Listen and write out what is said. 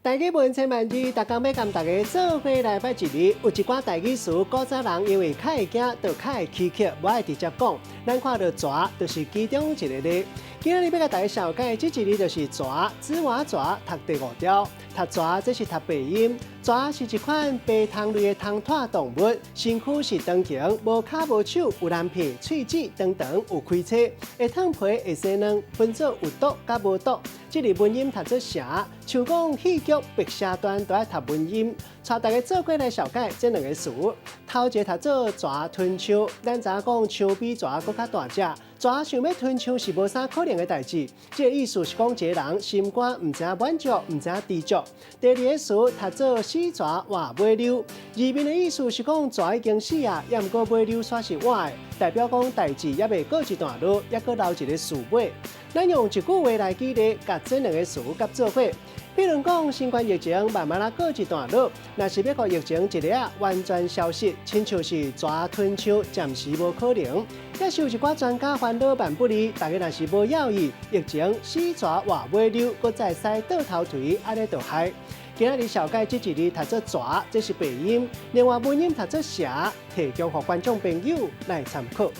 台語文千萬字，逐工欲共大家做伙來掰一字。有一寡台語詞，古早人因為較會驚，就較會起曲，無愛直接講。咱看著蛇，就是其中一个例。今仔日欲共大家紹介這一字就是蛇，紫蟬蛇讀第五調。讀蛇這是讀白音。蛇是一款爬蟲類的通脫動物，身軀是長形，無跤無手，有藍皮、喙齒長長，有開叉，會褪皮，會生卵，分做有毒佮無毒。這字文音讀做蛇，像講戲劇《白蛇傳》都愛讀文音。帶大家做伙來紹介這兩个詞。頭一个讀做蛇吞象，咱知影講象比蛇閣較大隻，蛇想欲吞象是無啥可能的代誌。這个意思是講一个人心肝毋知影滿足，毋知影知足。第二个詞讀做死蛇活尾溜，字面的意思是講蛇已經死啊，猶毋過尾溜煞是活的，代表講代誌猶未過一段落，猶閣留一个事尾。咱用一句話來舉例，共這兩个詞佮做伙。比如講，新冠疫情慢慢仔過一段落，若是欲予疫情一下仔完全消失，親像是蛇吞象，暫時無可能。也是有一寡專家煩惱萬不利，大家若是無留意，疫情死蛇活尾溜，閣再使倒頭槌，按呢就害。今仔日紹介這一字讀做蛇，這是白音；另外文音讀做蛇，提供予觀眾朋友來參考。